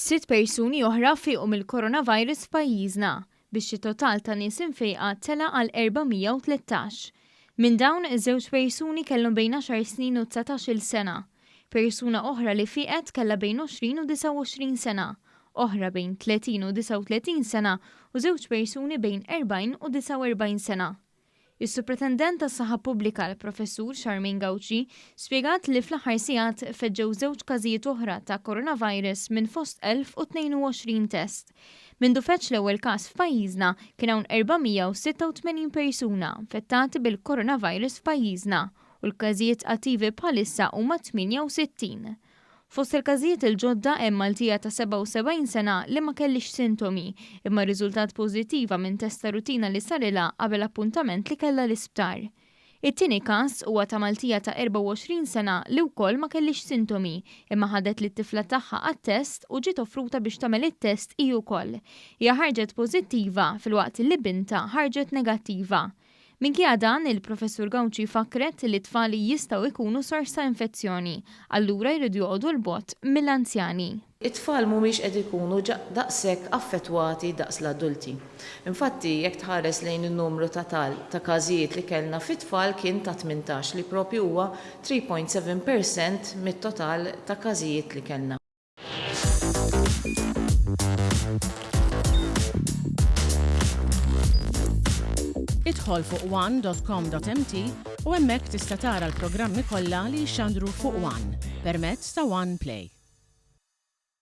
Sitt persuni oħra fiequ mill-coronavirus f'pajjiżna, biex it-total ta' nies imfejqa tela' għal 413. Minn dawn, żewġ persuni kellhom bejn għaxar snin u 19-il sena. Persuna oħra li fieqet kellha bejn 20 u 29 sena, oħra bejn 30 u 39 sena u żewġ persuni bejn 40 u 49 sena. Is-Supretendent tas-Saħħa Pubblika l-Professur Charmaine Gauci spjegat li fl-aħħar sigħat feġġew żewġ każijiet oħra ta' coronavirus minn fost 1,022 test. Mindu feġġ l-ewwel każ f'pajjiżna kien hawn 486 persuna nfettati bil-coronavirus f'pajjiżna u l-każijiet attivi bħalissa huma 68. Fost il-każijiet il-ġodda hemm Maltija ta' 77 sena li ma kellhiex sintomi, imma rriżultat pożittiva minn test ta' rutina li sarilha qabel appuntament li kellha l-isptar. It-tieni każ huwa ta' Maltija ta' 24 sena li wkoll ma kellhiex sintomi, imma ħadet lit-tifla tagħha għat-test u ġiet offruta biex tagħmel it-test hi wkoll. Hija ħarġet pożittiva filwaqt li bintha ħarġet negattiva. Minkejja dan, il-Professur Gauci fakkret li t-tfal jistgħu jkunu sors ta' infezzjoni, allura jridu joqogħdu 'l bogħod mill-anzjani. It-tfal mhumiex qed ikunu daqshekk affettwati daqs l-adulti. Infatti, jekk tħares lejn in-numru tatal ta' każijiet li kellna fit-tfal kien ta' 18 li propju huwa 3.7 percent mit-total ta' każijiet li kellna. Idħol fuq one.com.mt u hemmhekk tista' tara l-programmi kollha li jixxandru fuq One permezz ta' One Play.